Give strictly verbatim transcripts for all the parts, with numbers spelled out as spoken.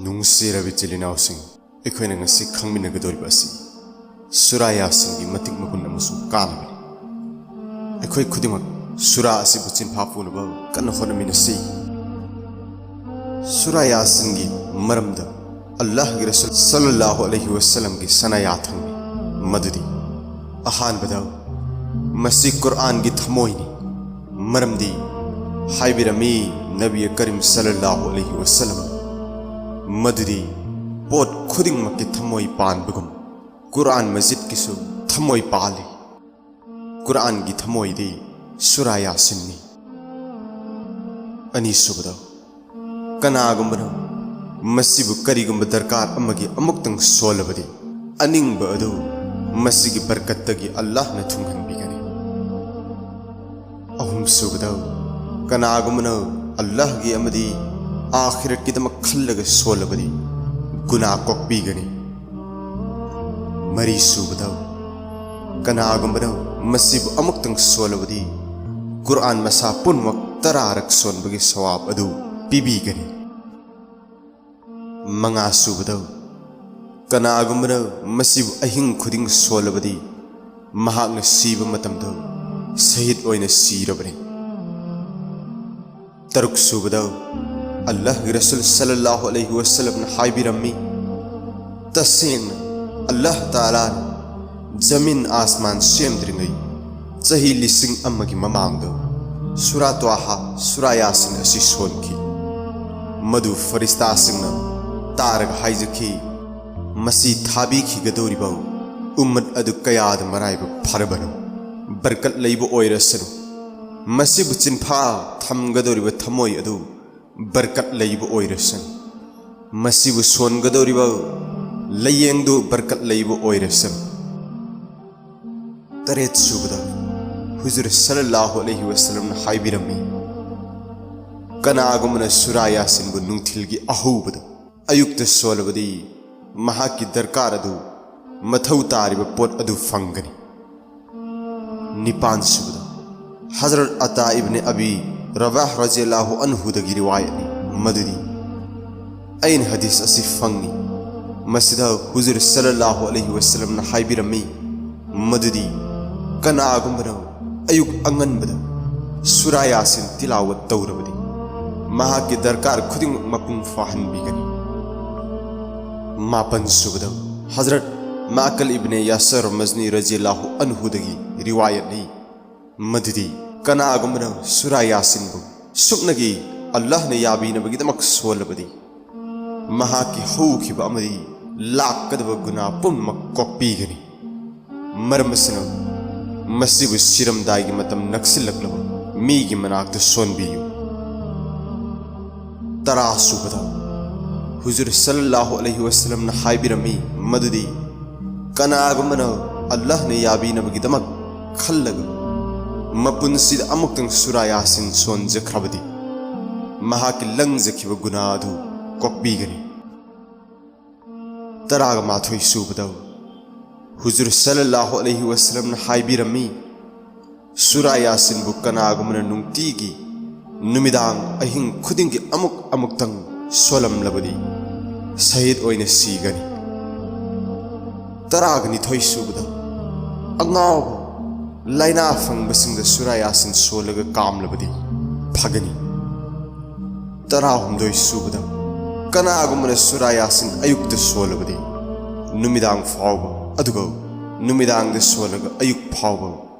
ꯅꯨꯡꯁꯤꯔꯕ ꯏꯆꯤꯜ ꯏꯅꯥꯎꯁꯤꯡ, ꯑꯩꯈꯣꯏꯅ ꯉꯁꯤ ꯈꯪꯃꯤꯟꯅꯒꯗꯧꯔꯤꯕ ꯑꯁꯤ ꯁꯨꯔꯥ ꯌꯥꯁꯤꯟꯒꯤ ꯃꯇꯤꯛ ꯃꯒꯨꯟ ꯑꯃꯁꯨꯡ ꯀꯥꯟꯅꯕꯅꯤ꯫ ꯑꯩꯈꯣꯏ ꯈꯨꯗꯤꯡꯃꯛ ꯁꯨꯔꯥ ꯑꯁꯤꯕꯨ ꯆꯤꯟꯐꯥ ꯄꯨꯅꯕ ꯀꯟꯅ ꯍꯣꯠꯅꯃꯤꯟꯅꯁꯤ꯫ ꯁꯨꯔꯥ ꯌꯥꯁꯤꯟꯒꯤ ꯃꯔꯝꯗ ꯑꯜꯂꯥꯍꯒꯤ ꯔꯁꯨꯜ ꯁꯜꯂꯜꯂꯥꯍꯨ ꯑꯂꯩꯍꯤ ꯋꯁꯜꯂꯝꯒꯤ ꯁꯅꯥ ꯌꯥꯊꯪꯅꯤ ꯃꯗꯨꯗꯤ, ꯑꯍꯥꯟꯕꯗ, ꯃꯁꯤ ꯀꯨꯔꯑꯥꯟꯒꯤ ꯊꯃꯣꯏꯅꯤ꯫ ꯃꯔꯝꯗꯤ ꯍꯥꯏꯕꯤꯔꯝꯃꯤ ꯅꯕꯤ ꯀꯔꯤꯝ ꯁꯜꯂꯜꯂꯥꯍꯨ ꯑꯂꯩꯍꯤ ꯋꯁꯜꯂꯝ, ꯃꯗꯨꯗꯤ ꯄꯣꯠ ꯈꯨꯗꯤꯡꯃꯛꯀꯤ ꯊꯃꯣꯏ ꯄꯥꯟꯕꯒꯨꯝ ꯀꯨꯔꯑꯥꯟ ꯃꯖꯤꯗꯀꯤꯁꯨ ꯊꯃꯣꯏ ꯄꯥꯜꯂꯤ꯫ ꯀꯨꯔꯑꯥꯟꯒꯤ ꯊꯃꯣꯏꯗꯤ ꯁꯨꯔꯥ ꯌꯥꯁꯤꯟꯅꯤ꯫ ꯑꯅꯤꯁꯨꯕꯗ, ꯀꯅꯥꯒꯨꯝꯕꯅ ꯃꯁꯤꯕꯨ ꯀꯔꯤꯒꯨꯝꯕ ꯗꯔꯀꯥꯔ ꯑꯃꯒꯤ ꯑꯃꯨꯛꯇꯪ ꯁꯣꯜꯂꯕꯗꯤ, ꯑꯅꯤꯡꯕ ꯑꯗꯨ ꯃꯁꯤꯒꯤ ꯕꯔꯀꯠꯇꯒꯤ ꯑꯜꯂꯥꯍꯅ ꯊꯨꯡꯍꯟꯕꯤꯒꯅꯤ꯫ ꯑꯍꯨꯝꯁꯨꯕꯗ, ꯀꯅꯥꯒꯨꯝꯕꯅ ꯑꯜꯂꯥꯍꯒꯤ ꯑꯃꯗꯤ ꯑꯥꯈꯤꯔꯠꯀꯤꯗꯃꯛ ꯈꯜꯂꯒ ꯁꯣꯜꯂꯕꯗꯤ, ꯒꯨꯅꯥ ꯀꯣꯛꯄꯤꯒꯅꯤ꯫ ꯃꯔꯤꯁꯨꯕꯗ, ꯀꯅꯥꯒꯨꯝꯕꯅ ꯃꯁꯤꯕꯨ ꯑꯃꯨꯛꯇꯪ ꯁꯣꯜꯂꯕꯗꯤ, ꯀꯨꯔꯑꯥꯟ ꯃꯁꯥ ꯄꯨꯝꯅꯃꯛ ꯇꯔꯥꯔꯛ ꯁꯣꯟꯕꯒꯤ ꯁꯋꯥꯕ ꯑꯗꯨ ꯄꯤꯕꯤꯒꯅꯤ꯫ ꯃꯉꯥꯁꯨꯕꯗ, ꯀꯅꯥꯒꯨꯝꯕꯅ ꯃꯁꯤꯕꯨ ꯑꯍꯤꯡ ꯈꯨꯗꯤꯡ ꯁꯣꯜꯂꯕꯗꯤ, ꯃꯍꯥꯛꯅ ꯁꯤꯕ ꯃꯇꯝꯗ ꯁꯍꯤꯗ ꯑꯣꯏꯅ ꯁꯤꯔꯕꯅꯤ꯫ ꯇꯔꯨꯛꯁꯨꯕꯗ, ꯑꯜꯂꯥꯍꯒꯤ ꯔꯁꯨꯜ ꯁꯜꯂꯜꯂꯥꯍꯨ ꯑꯂꯩꯍꯤ ꯋꯁꯜꯂꯝꯅ ꯍꯥꯏꯕꯤꯔꯝꯃꯤ, ꯇꯁꯦꯡꯅ ꯑꯜꯂꯥꯍ ꯇꯥꯂꯥꯅ ꯖꯃꯤꯟ ꯑꯥꯁꯃꯥꯟ ꯁꯦꯝꯗ꯭ꯔꯤꯉꯩ ꯆꯍꯤ ꯂꯤꯁꯤꯡ ꯑꯃꯒꯤ ꯃꯃꯥꯡꯗ ꯁꯨꯔꯥ ꯇ꯭ꯋꯥꯍꯥ, ꯁꯨꯔꯥ ꯌꯥꯁꯤꯟ ꯑꯁꯤ ꯁꯣꯟꯈꯤ꯫ ꯃꯗꯨ ꯐꯔꯤꯁꯇꯥꯁꯤꯡꯅ ꯇꯥꯔꯒ ꯍꯥꯏꯖꯈꯤ, "ꯃꯁꯤ ꯊꯥꯕꯤꯈꯤꯒꯗꯧꯔꯤꯕ ꯎꯝꯃꯠ ꯑꯗꯨ ꯀꯌꯥꯗ ꯃꯔꯥꯏꯕꯛ ꯐꯔꯕꯅꯣ! ꯕꯔꯀꯠ ꯂꯩꯕ ꯑꯣꯏꯔꯁꯅꯨ꯫ ꯃꯁꯤꯕꯨ ꯆꯤꯟꯐꯥ ꯊꯝꯒꯗꯧꯔꯤꯕ ꯊꯃꯣꯏ ꯑꯗꯨ ꯕꯔꯀꯠ ꯂꯩꯕ ꯑꯣꯏꯔꯁꯅꯨ꯫ ꯃꯁꯤꯕꯨ ꯁꯣꯟꯒꯗꯧꯔꯤꯕ ꯂꯥꯏꯌꯦꯡꯗꯨ ꯕꯔꯀꯠ ꯂꯩꯕ ꯑꯣꯏꯔꯁꯅꯨ"꯫ ꯇꯔꯦꯠꯁꯨꯕꯗ, ꯍꯨꯖꯨꯔ ꯁꯜꯂꯜꯂꯥꯍꯨ ꯑꯂꯩꯍꯤ ꯋꯁꯜꯂꯝꯅ ꯍꯥꯏꯕꯤꯔꯝꯃꯤ, "ꯀꯅꯥꯒꯨꯝꯕꯅ ꯁꯨꯔꯥ ꯌꯥꯁꯤꯟꯕꯨ ꯅꯨꯡꯊꯤꯜꯒꯤ ꯑꯍꯧꯕꯗ, ꯑꯌꯨꯛꯇ ꯁꯣꯜꯂꯕꯗꯤ, ꯃꯍꯥꯛꯀꯤ ꯗꯔꯀꯥꯔ ꯑꯗꯨ, ꯃꯊꯧ ꯇꯥꯔꯤꯕ ꯄꯣꯠ ꯑꯗꯨ ꯐꯪꯒꯅꯤ"꯫ ꯅꯤꯄꯥꯟꯁꯨꯕꯗ, ꯍꯖꯔꯠ ꯑꯇꯥ ꯏꯕꯅꯦ ꯑꯕꯤ ꯔꯕꯥꯍ ꯔꯖꯤꯌꯜꯂꯥꯍꯨ ꯑꯟꯍꯨꯗꯒꯤ ꯔꯤꯋꯥꯌꯠꯅꯤ, ꯃꯗꯨꯗꯤ, ꯑꯩꯅ ꯍꯗꯤꯁ ꯑꯁꯤ ꯐꯪꯏ꯫ ꯃꯁꯤꯗ ꯍꯨꯖꯨꯔ ꯁꯜꯂꯜꯂꯥꯍꯨ ꯑꯂꯩꯍꯤ ꯋꯁꯜꯂꯝꯅ ꯍꯥꯏꯕꯤꯔꯝꯃꯤ ꯃꯗꯨꯗꯤ, ꯀꯅꯥꯒꯨꯝꯕꯅ ꯑꯌꯨꯛ ꯑꯉꯟꯕꯗ ꯁꯨꯔꯥ ꯌꯥꯁꯤꯟ ꯇꯤꯂꯥꯋꯠ ꯇꯧꯔꯕꯗꯤ, ꯃꯍꯥꯛꯀꯤ ꯗꯔꯀꯥꯔ ꯈꯨꯗꯤꯡꯃꯛ ꯃꯄꯨꯡ ꯐꯥꯍꯟꯕꯤꯒꯅꯤ꯫ ꯃꯥꯄꯟ ꯁꯨꯕꯗ, ꯍꯖꯔꯠ ꯃꯥꯀꯜ ꯏꯕꯅꯦ ꯌꯥꯁꯔ ꯃꯖꯅꯤ ꯔꯖꯤꯌꯜꯂꯥꯍꯨ ꯑꯟꯍꯨꯗꯒꯤ ꯔꯤꯋꯥꯌꯠꯅꯤ ꯃꯗꯨꯗꯤ, ꯀꯅꯥꯒꯨꯝꯕꯅ ꯁꯨꯔꯥ ꯌꯥꯁꯤꯟꯕꯨ ꯁꯨꯞꯅꯒꯤ ꯑꯜꯂꯥꯍꯅ ꯌꯥꯕꯤꯅꯕꯒꯤꯗꯃꯛ ꯁꯣꯜꯂꯕꯗꯤ, ꯃꯍꯥꯛꯀꯤ ꯍꯧꯈꯤꯕ ꯑꯃꯗꯤ ꯂꯥꯛꯀꯗꯕ ꯒꯨꯅꯥ ꯄꯨꯝꯅꯃꯛ ꯀꯣꯛꯄꯤꯒꯅꯤ꯫ ꯃꯔꯝ ꯑꯁꯤꯅ, ꯃꯁꯤꯕꯨ ꯁꯤꯔꯝꯗꯥꯏꯒꯤ ꯃꯇꯝ ꯅꯛꯁꯤꯜꯂꯛꯂꯕ ꯃꯤꯒꯤ ꯃꯅꯥꯛꯇ ꯁꯣꯟꯕꯤꯌꯨ꯫ ꯇꯔꯥ ꯁꯨꯕꯗ, ꯍꯨꯖꯨꯔ ꯁꯜꯂꯜꯂꯥꯍꯨ ꯑꯂꯩꯍꯤ ꯋꯁꯜꯂꯝꯅ ꯍꯥꯏꯕꯤꯔꯝꯃꯤ ꯃꯗꯨꯗꯤ, ꯀꯅꯥꯒꯨꯝꯕꯅ ꯑꯜꯂꯥꯍꯅ ꯌꯥꯕꯤꯅꯕꯒꯤꯗꯃꯛ ꯈꯜꯂꯒ ꯃꯄꯨꯟꯁꯤꯗ ꯑꯃꯨꯛꯇꯪ ꯁꯨꯔꯥ ꯌꯥꯁꯤꯟ ꯁꯣꯟꯖꯈ꯭ꯔꯕꯗꯤ, ꯃꯍꯥꯛꯀꯤ ꯂꯪꯖꯈꯤꯕ ꯒꯨꯅꯥ ꯑꯗꯨ ꯀꯣꯛꯄꯤꯒꯅꯤ꯫ ꯇꯔꯥꯒ ꯃꯥꯊꯣꯏ ꯁꯨꯕꯗ, ꯍꯨꯖꯨꯔ ꯁꯜꯂꯜꯂꯥꯍꯨ ꯑꯂꯩꯍꯤ ꯋꯁꯜꯂꯝꯅ ꯍꯥꯏꯕꯤꯔꯝꯃꯤ, ꯁꯨꯔꯥ ꯌꯥꯁꯤꯟꯕꯨ ꯀꯅꯥꯒꯨꯝꯕꯅ ꯅꯨꯡꯇꯤꯒꯤ ꯅꯨꯃꯤꯗꯥꯡ ꯑꯍꯤꯡ ꯈꯨꯗꯤꯡꯒꯤ ꯑꯃꯨꯛ ꯑꯃꯨꯛꯇꯪ ꯁꯣꯜꯂꯝꯂꯕꯗꯤ, ꯁꯍꯤꯗ ꯑꯣꯏꯅ ꯁꯤꯒꯅꯤ꯫ ꯇꯔꯥꯒ ꯅꯤꯊꯣꯏ ꯁꯨꯕꯗ, ꯑꯉꯥꯎꯕ ꯂꯥꯏꯅꯥ ꯐꯪꯕꯁꯤꯡꯗ ꯁꯨꯔꯥ ꯌꯥꯁꯤꯟ ꯁꯣꯜꯂꯒ ꯀꯥꯝꯂꯕꯗꯤ ꯐꯒꯅꯤ꯫ ꯇꯔꯥꯍꯨꯝꯗꯣꯏ ꯁꯨꯕꯗ, ꯀꯅꯥꯒꯨꯝꯕꯅ ꯁꯨꯔꯥ ꯌꯥꯁꯤꯟ ꯑꯌꯨꯛꯇ ꯁꯣꯜꯂꯕꯗꯤ, ꯅꯨꯃꯤꯗꯥꯡ ꯐꯥꯎꯕ, ꯑꯗꯨꯒ ꯅꯨꯃꯤꯗꯥꯡꯗ ꯁꯣꯜꯂꯒ ꯑꯌꯨꯛ ꯐꯥꯎꯕ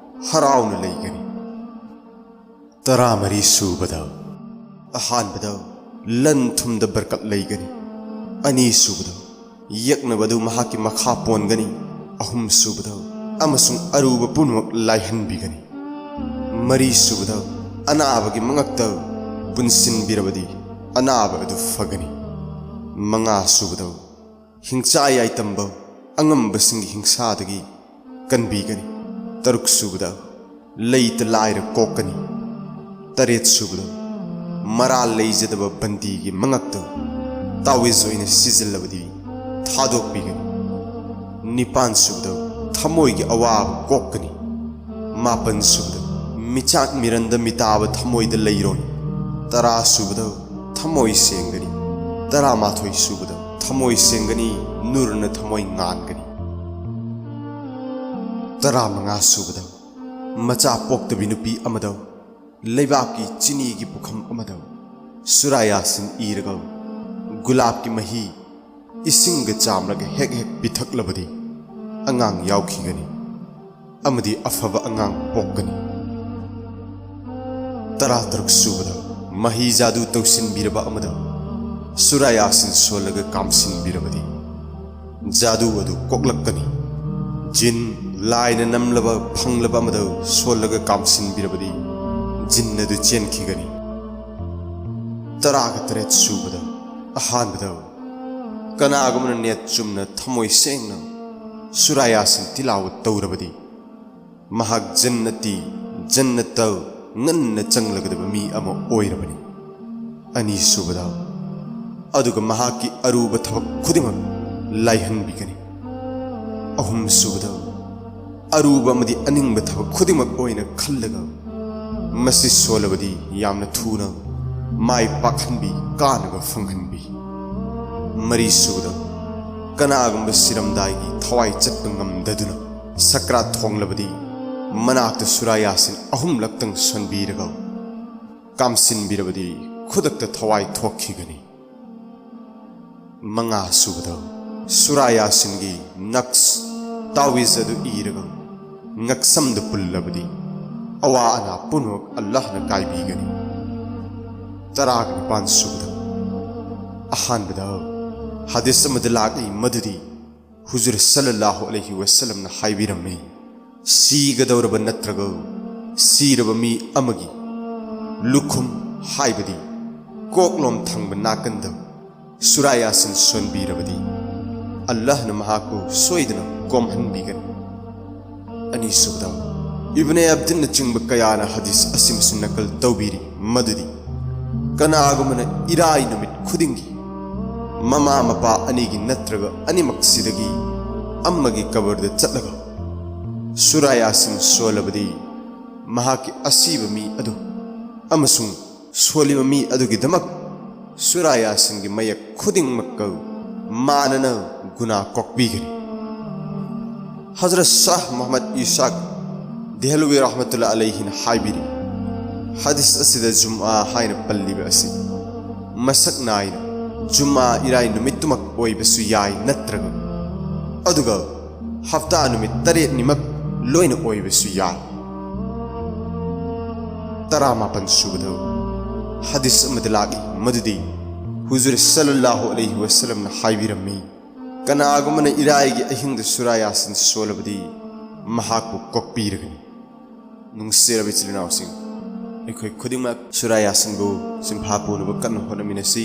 ꯍꯔꯥꯎꯅ ꯂꯩꯒꯅꯤ꯫ ꯇꯔꯥꯃꯔꯤ ꯁꯨꯕꯗ, ꯑꯍꯥꯟꯕꯗ, ꯂꯟ ꯊꯨꯝꯗ ꯕꯔꯀꯠ ꯂꯩꯒꯅꯤ꯫ ꯑꯅꯤ ꯁꯨꯕꯗ, ꯌꯦꯛꯅꯕ ꯑꯗꯨ ꯃꯍꯥꯛꯀꯤ ꯃꯈꯥ ꯄꯣꯟꯒꯅꯤ꯫ ꯑꯍꯨꯝ ꯁꯨꯕꯗ, ꯑꯃꯁꯨꯡ ꯑꯔꯨꯕ ꯄꯨꯝꯅꯃꯛ ꯂꯥꯏꯍꯟꯕꯤꯒꯅꯤ꯫ ꯃꯔꯤ ꯁꯨꯕꯗ, ꯑꯅꯥꯕꯒꯤ ꯃꯉꯛꯇ ꯄꯨꯟꯁꯤꯟꯕꯤꯔꯕꯗꯤ, ꯑꯅꯥꯕ ꯑꯗꯨ ꯐꯒꯅꯤ꯫ ꯃꯉꯥ ꯁꯨꯕꯗ, ꯍꯤꯡꯆꯥ ꯌꯥꯏꯇꯝꯕ ꯑꯉꯝꯕꯁꯤꯡꯒꯤ ꯍꯤꯡꯁꯥꯗꯒꯤ ꯀꯟꯕꯤꯒꯅꯤ꯫ ꯇꯔꯨꯛ ꯁꯨꯕꯗ, ꯂꯩꯇ ꯂꯥꯏꯔ ꯀꯣꯛꯀꯅꯤ꯫ ꯇꯔꯦꯠ ꯁꯨꯕꯗ, ꯃꯔꯥꯜ ꯂꯩꯖꯗꯕ ꯕꯟꯗꯤꯒꯤ ꯃꯉꯛꯇ ꯇꯥꯋꯤꯖ ꯑꯣꯏꯅ ꯁꯤꯖꯤꯜꯂꯕꯗꯤ ꯊꯥꯗꯣꯛꯄꯤꯒꯅꯤ꯫ ꯅꯤꯄꯥꯟ ꯁꯨꯕꯗ, ꯊꯃꯣꯏꯒꯤ ꯑꯋꯥꯕ ꯀꯣꯛꯀꯅꯤ꯫ ꯃꯥꯄꯟ ꯁꯨꯕꯗ, ꯃꯤꯆꯥꯛ ꯃꯤꯔꯟꯗ ꯃꯤꯇꯥꯕ ꯊꯃꯣꯏꯗ ꯂꯩꯔꯣꯏ꯫ ꯇꯔꯥ ꯁꯨꯕꯗ, ꯊꯃꯣꯏ ꯁꯦꯡꯒꯅꯤ꯫ ꯇꯔꯥꯃꯥꯊꯣꯏ ꯁꯨꯕꯗ ꯊꯃꯣꯏ ꯁꯦꯡꯒꯅꯤ, ꯅꯨꯔꯅ ꯊꯃꯣꯏ ꯉꯥꯟꯒꯅꯤ꯫ ꯇꯔꯥꯃꯉꯥ ꯁꯨꯕꯗ ꯃꯆꯥ ꯄꯣꯛꯇꯕꯤ ꯅꯨꯄꯤ ꯑꯃꯗ ꯂꯩꯕꯥꯛꯀꯤ ꯆꯤꯅꯤꯒꯤ ꯄꯨꯈꯝ ꯑꯃꯗ ꯁꯨꯔꯥꯌꯥꯁꯤꯟ ꯏꯔꯒ ꯒꯨꯂꯥꯞꯀꯤ ꯃꯍꯤ ꯏꯁꯤꯡꯒ ꯆꯥꯝꯂꯒ ꯍꯦꯛ ꯍꯦꯛ ꯄꯤꯊꯛꯂꯕꯗꯤ ꯑꯉꯥꯡ ꯌꯥꯎꯈꯤꯒꯅꯤ ꯑꯃꯗꯤ ꯑꯐꯕ ꯑꯉꯥꯡ ꯄꯣꯛꯀꯅꯤ꯫ ꯇꯔꯥꯇꯔꯨꯛ ꯁꯨꯕꯗ ꯃꯍꯤ ꯖꯥꯗꯨ ꯇꯧꯁꯤꯟꯕꯤꯔꯕ ꯑꯃꯗ ꯁꯨꯔꯥꯌꯥꯁꯤꯟ ꯁꯣꯜꯂꯒ ꯀꯥꯝꯁꯤꯟꯕꯤꯔꯕꯗꯤ ꯖꯥꯗꯨ ꯑꯗꯨ ꯀꯣꯛꯂꯛꯀꯅꯤ꯫ ꯖꯤꯟ ꯂꯥꯏꯅ ꯅꯝꯂꯕ ꯐꯪꯂꯕ ꯑꯃꯗ ꯁꯣꯜꯂꯒ ꯀꯥꯝꯁꯤꯟꯕꯤꯔꯕꯗꯤ ꯖꯤꯟ ꯑꯗꯨ ꯆꯦꯟꯈꯤꯒꯅꯤ꯫ ꯇꯔꯥꯒ ꯇꯔꯦꯠ ꯁꯨꯕꯗ ꯑꯍꯥꯟꯕꯗ ꯀꯅꯥꯒꯨꯝꯕꯅ ꯅꯦꯠ ꯆꯨꯝꯅ ꯊꯃꯣꯏ ꯁꯦꯡꯅ ꯁꯨꯔꯥꯌꯥꯁꯤꯟ ꯇꯤꯂꯥꯋꯠ ꯇꯧꯔꯕꯗꯤ ꯃꯍꯥꯛ ꯖꯟꯅꯇꯤ, ꯖꯟꯅꯇꯜ, ꯉꯟꯅ ꯆꯪꯂꯒꯗꯕ ꯃꯤ ꯑꯃ ꯑꯣꯏꯔꯕꯅꯤ꯫ ꯑꯅꯤꯁꯨꯕꯗ ꯑꯗꯨꯒ ꯃꯍꯥꯛꯀꯤ ꯑꯔꯨꯕ ꯊꯕꯛ ꯈꯨꯗꯤꯡꯃꯛ ꯂꯥꯏꯍꯟꯕꯤꯒꯅꯤ꯫ ꯑꯍꯨꯝꯁꯨꯕꯗ ꯑꯔꯨꯕ ꯑꯃꯗꯤ ꯑꯅꯤꯡꯕ ꯊꯕꯛ ꯈꯨꯗꯤꯡꯃꯛ ꯑꯣꯏꯅ ꯈꯜꯂꯒ ꯃꯁꯤ ꯁꯣꯜꯂꯕꯗꯤ ꯌꯥꯝꯅ ꯊꯨꯅ ꯃꯥꯏ ꯄꯥꯛꯍꯟꯕꯤ, ꯀꯥꯟꯅꯕ ꯐꯪꯍꯟꯕꯤ꯫ ꯃꯔꯤꯁꯨꯕꯗ ꯀꯅꯥꯒꯨꯝꯕ ꯁꯤꯔꯝꯗꯥꯏꯒꯤ ꯊꯋꯥꯏ ꯆꯠꯄ ꯉꯝꯗꯗꯨꯅ ꯁꯀ꯭ꯔꯥꯠ ꯊꯣꯡꯂꯕꯗꯤ ꯃꯅꯥꯛꯇ ꯁꯨꯔꯥꯌꯥꯁꯤꯟ ꯑꯍꯨꯝꯂꯛꯇꯪ ꯁꯣꯟꯕꯤꯔꯒ ꯀꯥꯝꯁꯤꯟꯕꯤꯔꯕꯗꯤ ꯈꯨꯗꯛꯇ ꯊꯋꯥꯏ ꯊꯣꯛꯈꯤꯒꯅꯤ꯫ ꯃꯉꯥ ꯁꯨꯕꯗ ꯁꯨꯔꯥꯌꯥꯁꯤꯟꯒꯤ ꯅꯛꯁ, ꯇꯥꯋꯤꯖ ꯑꯗꯨ ꯏꯔꯒ ꯉꯛꯁꯝꯗ ꯄꯨꯜꯂꯕꯗꯤ ꯑꯋꯥ ꯑꯅꯥ ꯄꯨꯝꯅꯃꯛ ꯑꯜꯂꯥꯍꯅ ꯀꯥꯏꯕꯤꯒꯅꯤ꯫ ꯇꯔꯥꯒ ꯅꯤꯄꯥꯟ ꯁꯨꯕꯗ ꯑꯍꯥꯟꯕꯗ ꯍꯗꯤꯁ ꯑꯃꯗ ꯂꯥꯛꯂꯤ ꯃꯗꯨꯗꯤ ꯍꯨꯖꯨꯔ ꯁꯜꯂꯜꯂꯥꯍꯨ ꯑꯂꯩꯍꯤ ꯋꯁꯜꯂꯝꯅ ꯍꯥꯏꯕꯤꯔꯝꯃꯤ, ꯁꯤꯒꯗꯧꯔꯕ ꯅꯠꯇ꯭ꯔꯒ ꯁꯤꯔꯕ ꯃꯤ ꯑꯃꯒꯤ ꯂꯨꯈꯨꯝ, ꯍꯥꯏꯕꯗꯤ ꯀꯣꯛꯂꯣꯝ ꯊꯪꯕ ꯅꯥꯀꯟꯗ ꯁꯨꯔꯥꯌꯥꯁꯤꯟ ꯁꯣꯟꯕꯤꯔꯕꯗꯤ ꯑꯜꯂꯥꯍꯅ ꯃꯍꯥꯛꯄꯨ ꯁꯣꯏꯗꯅ ꯀꯣꯝꯍꯟꯕꯤꯒꯅꯤ꯫ ꯑꯅꯤꯁꯨꯕꯗ ꯏꯕꯅꯦ ꯑꯕꯗꯤꯟꯅꯆꯤꯡꯕ ꯀꯌꯥꯅ ꯍꯗꯤꯁ ꯑꯁꯤꯃꯁꯨ ꯅꯀꯜ ꯇꯧꯕꯤꯔꯤ ꯃꯗꯨꯗꯤ ꯀꯅꯥꯒꯨꯝꯕꯅ ꯏꯔꯥꯏ ꯅꯨꯃꯤꯠ ꯈꯨꯗꯤꯡꯒꯤ ꯃꯃꯥ ꯃꯄꯥ ꯑꯅꯤꯒꯤ ꯅꯠꯇ꯭ꯔꯒ ꯑꯅꯤꯃꯛꯁꯤꯗꯒꯤ ꯑꯃꯒꯤ ꯀꯕꯔꯗ ꯆꯠꯂꯒ ꯁꯨꯔꯥꯌꯥꯁꯤꯟ ꯁꯣꯜꯂꯕꯗꯤ ꯃꯍꯥꯛꯀꯤ ꯑꯁꯤꯕ ꯃꯤ ꯑꯗꯨ ꯑꯃꯁꯨꯡ ꯁꯣꯜꯂꯤꯕ ꯃꯤ ꯑꯗꯨꯒꯤꯗꯃꯛ ꯁꯨꯔꯥ ꯌꯥꯁꯤꯟꯒꯤ ꯃꯌꯦꯛ ꯈꯨꯗꯤꯡꯃꯛꯀ ꯃꯥꯟꯅꯅ ꯒꯨꯅꯥ ꯀꯣꯛꯄꯤꯒꯅꯤ꯫ ꯍꯖꯔꯠ ꯁꯥꯍ ꯃꯨꯍꯝꯃꯗ ꯏꯁꯥꯛ ꯗꯦꯍꯂꯋꯤ ꯔꯍꯃꯇꯨꯜꯂꯥ ꯑꯂꯩꯍꯤꯅ ꯍꯥꯏꯕꯤꯔꯤ, ꯍꯗꯤꯁ ꯑꯁꯤꯗ ꯖꯨꯝꯑꯥ ꯍꯥꯏꯅ ꯄꯜꯂꯤꯕ ꯑꯁꯤ ꯃꯁꯛ ꯅꯥꯏꯅ ꯖꯨꯝꯑꯥ ꯏꯔꯥꯏ ꯅꯨꯃꯤꯠꯇꯨꯃꯛ ꯑꯣꯏꯕꯁꯨ ꯌꯥꯏ, ꯅꯠꯇ꯭ꯔꯒ ꯑꯗꯨꯒ ꯍꯞꯇꯥ ꯅꯨꯃꯤꯠ ꯇꯔꯦꯠꯅꯤꯃꯛ ꯂꯣꯏꯅ ꯑꯣꯏꯕꯁꯨ ꯌꯥꯏ꯫ ꯇꯔꯥꯃꯥꯄꯟ ꯁꯨꯕꯗ ꯍꯗꯤꯁ ꯑꯃꯗ ꯂꯥꯛꯏ ꯃꯗꯨꯗꯤ ꯍꯨꯖꯨꯔ ꯁꯜꯂꯜꯂꯥꯍꯨ ꯑꯂꯩꯍꯤ ꯋꯁꯜꯂꯝꯅ ꯍꯥꯏꯕꯤꯔꯝꯃꯤ, "ꯀꯅꯥꯒꯨꯝꯕꯅ ꯏꯔꯥꯏꯒꯤ ꯑꯍꯤꯡꯗ ꯁꯨꯔꯥ ꯌꯥꯁꯤꯟ ꯁꯣꯜꯂꯕꯗꯤ ꯃꯍꯥꯛꯄꯨ ꯀꯣꯛꯄꯤꯔꯒꯅꯤ"꯫ ꯅꯨꯡꯁꯤꯔꯕ ꯏꯆꯤꯜ ꯏꯅꯥꯎꯁꯤꯡ, ꯑꯩꯈꯣꯏ ꯈꯨꯗꯤꯡꯃꯛ ꯁꯨꯔꯥ ꯌꯥꯁꯤꯟꯕꯨ ꯁꯤꯟꯐꯥ ꯄꯨꯅꯕ ꯀꯟꯅ ꯍꯣꯠꯅꯃꯤꯟꯅꯁꯤ꯫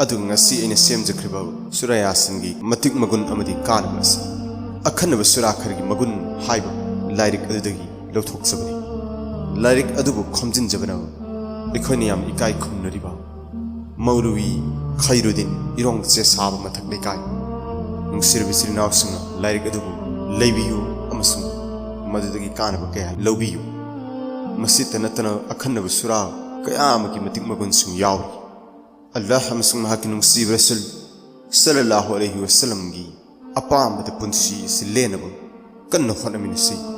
ꯑꯗꯨꯒ ꯉꯁꯤ ꯑꯩꯅ ꯁꯦꯝꯖꯈ꯭ꯔꯤꯕ ꯁꯨꯔꯥ ꯌꯥꯁꯤꯟꯒꯤ ꯃꯇꯤꯛ ꯃꯒꯨꯟ ꯑꯃꯗꯤ ꯀꯥꯟꯅꯕ ꯑꯁꯤ ꯑꯈꯟꯅꯕ ꯁꯨꯔꯥ ꯈꯔꯒꯤ ꯃꯒꯨꯟ ꯍꯥꯏꯕ ꯂꯥꯏꯔꯤꯛ ꯑꯗꯨꯗꯒꯤ ꯂꯧꯊꯣꯛꯆꯕꯅꯤ꯫ ꯂꯥꯏꯔꯤꯛ ꯑꯗꯨꯕꯨ ꯈꯣꯝꯖꯤꯟꯖꯕꯅ ꯑꯩꯈꯣꯏꯅ ꯌꯥꯝ ꯏꯀꯥꯏ ꯈꯨꯝꯅꯔꯤꯕ ꯃꯧꯂꯨꯋꯤ ꯈꯩꯔꯨꯗꯤꯟ ꯏꯔꯣꯡ ꯆꯦꯁꯥꯕ ꯃꯊꯛ ꯂꯩꯀꯥꯏ꯫ ꯅꯨꯡꯁꯤꯔꯕ ꯏꯆꯤꯜ ꯏꯅꯥꯎꯁꯤꯡꯅ ꯂꯥꯏꯔꯤꯛ ꯑꯗꯨꯕꯨ ꯂꯩꯕꯤꯌꯨ ꯑꯃꯁꯨꯡ ꯃꯗꯨꯗꯒꯤ ꯀꯥꯟꯅꯕ ꯀꯌꯥ ꯂꯧꯕꯤꯌꯨ꯫ ꯃꯁꯤꯇ ꯅꯠꯇꯅ ꯑꯈꯟꯅꯕ ꯁꯨꯔꯥ ꯀꯌꯥ ꯑꯃꯒꯤ ꯃꯇꯤꯛ ꯃꯒꯨꯟꯁꯤꯡ ꯌꯥꯎꯔꯤ꯫ ꯑꯜꯂꯥꯍ ꯑꯃꯁꯨꯡ ꯃꯍꯥꯛꯀꯤ ꯅꯨꯡꯁꯤꯕ ꯔꯁꯨꯜ ꯁꯜꯂꯜꯂꯥꯍꯨ ꯑꯂꯩꯍꯤ ꯋꯁꯜꯂꯝꯒꯤ ꯑꯄꯥꯝꯕꯗ ꯄꯨꯟꯁꯤ ꯑꯁꯤ ꯂꯦꯟꯅꯕ ꯀꯟꯅ ꯍꯣꯠꯅꯃꯤꯟꯅꯁꯤ꯫